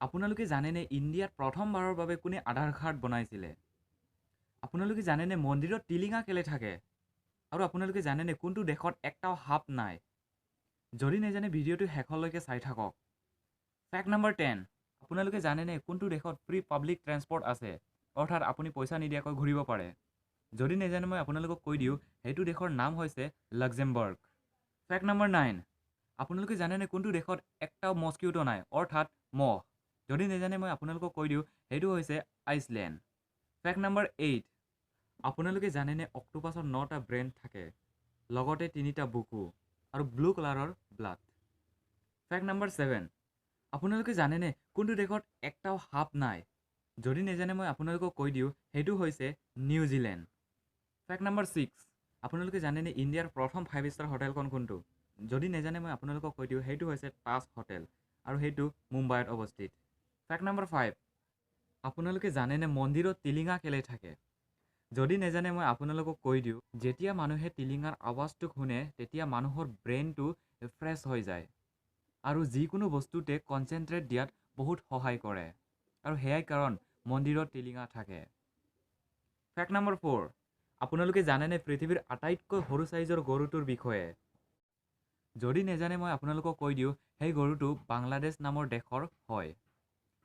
আপোনালোকে জানেনে ইণ্ডিয়াত প্ৰথমবাৰৰ বাবে কোনে আধাৰ কাৰ্ড বনাইছিলে? আপোনালোকে জানেনে মন্দিৰত টিলিঙা কেলে থাকে? আৰু আপোনালোকে জানেনে কোনটো দেশত একটাও সাপ নাই? যদি নেজানে, ভিডিঅ'টো শেষলৈকে চাই থাকক। ফেক্ট নম্বৰ 10, আপোনালোকে জানেনে কোনটো দেশত ফ্ৰী পাব্লিক ট্ৰেন্সপৰ্ট আছে, অৰ্থাৎ আপুনি পইচা নিদিয়াকৈ ঘূৰিব পাৰে? যদি নেজানে, মই আপোনালোকক কৈ দিওঁ, সেইটো দেশৰ নাম হৈছে লাক্সেমবাৰ্গ। ফেক্ট নম্বৰ 9, আপোনালোকে জানেনে কোনটো দেশত একটাও মস্কিউটো নাই, অৰ্থাৎ মহ? যদি নেজানে, মই আপোনালোকক কৈ দিওঁ, সেইটো হৈছে আইচলেণ্ড। ফেক্ট নম্বৰ 8, আপোনালোকে জানেনে অক্টোপাছৰ 9টা ব্ৰেইন থাকে, লগতে 3টা বুকু আৰু ব্লু কালাৰৰ ব্লাড? ফেক্ট নম্বৰ 7, আপোনালোকে জানেনে কোনটো দেশত একটাও সাপ নাই? যদি নেজানে, মই আপোনালোকক কৈ দিওঁ, সেইটো হৈছে নিউজিলেণ্ড। ফেক্ট নম্বৰ 6, আপোনালোকে জানেনে ইণ্ডিয়াৰ প্ৰথম 5 ষ্টাৰ হোটেলখন কোনটো? যদি নেজানে, মই আপোনালোকক কৈ দিওঁ, সেইটো হৈছে তাজ হোটেল আৰু সেইটো মুম্বাইত অৱস্থিত। ফেক্ট নম্বৰ 5, আপোনালোকে জানেনে মন্দিৰত টিলিঙা কেলে থাকে? যদি নেজানে, মই আপোনালোকক কৈ দিওঁ, যেতিয়া মানুহে টিলিঙাৰ আৱাজটো শুনে, তেতিয়া মানুহৰ ব্ৰেইনটো ফ্ৰেছ হৈ যায় আৰু যিকোনো বস্তুতে কনচেনট্ৰেট দিয়াত বহুত সহায় কৰে আৰু সেয়াই কাৰণ মন্দিৰত টিলিঙা থাকে। ফেক্ট নম্বৰ 4, আপোনালোকে জানেনে পৃথিৱীৰ আটাইতকৈ সৰু চাইজৰ গৰুটোৰ বিষয়ে? যদি নেজানে, মই আপোনালোকক কৈ দিওঁ, সেই গৰুটো বাংলাদেশ নামৰ দেশৰ হয়।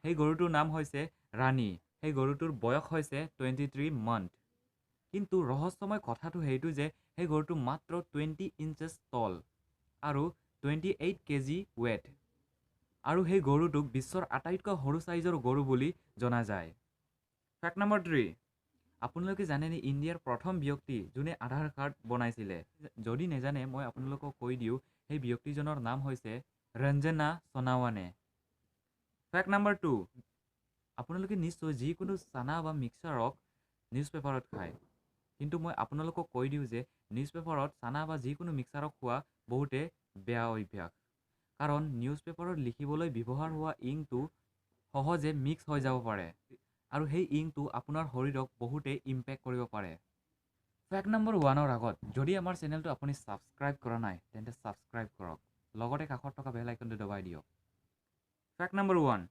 সেই গৰুটোৰ নাম হৈছে ৰাণী। সেই গৰুটোৰ বয়স হৈছে 23 মান্থ। কিন্তু ৰহস্যময় কথাটো সেইটো যে সেই গৰুটো মাত্ৰ 20 ইঞ্চেছ টল আৰু 28 কেজি ৱেট আৰু সেই গৰুটোক বিশ্বৰ আটাইতকৈ সৰু চাইজৰ গৰু বুলি জনা যায়। ফেক্ট নম্বৰ 3, আপোনালোকে জানেনে ইণ্ডিয়াৰ প্ৰথম ব্যক্তি যোনে আধাৰ কাৰ্ড বনাইছিলে? যদি নেজানে, মই আপোনালোকক কৈ দিওঁ, সেই ব্যক্তিজনৰ নাম হৈছে ৰঞ্জনা সোণাৱানে। ফেক্ট নম্বৰ 2, আপোনালোকে নিশ্চয় যিকোনো চানা বা মিক্সাৰক নিউজ পেপাৰত খায়, কিন্তু মই আপোনালোকক কৈ দিওঁ যে নিউজ পেপাৰত চানা বা যিকোনো মিক্সাৰক খোৱা বহুতে বেয়া অভ্যাস, কাৰণ নিউজ পেপাৰত লিখিবলৈ ব্যৱহাৰ হোৱা ইংকটো সহজে মিক্স হৈ যাব পাৰে আৰু সেই ইংকটো আপোনাৰ শৰীৰক বহুতে ইম্পেক্ট কৰিব পাৰে। ফেক্ট নম্বৰ 1ৰ আগত যদি আমাৰ চেনেলটো আপুনি ছাবস্ক্ৰাইব কৰা নাই, তেন্তে ছাবস্ক্ৰাইব কৰক, লগতে কাষত থকা বেল আইকনটো দবাই দিয়ক। ফেক্ট নম্বৰ 1,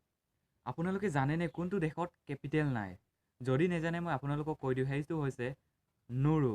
আপোনালোকে জানেনে কোনটো দেশত কেপিটেল নাই? যদি নেজানে, মই আপোনালোকক কৈ দিওঁ, সেইটো হৈছে নুৰু।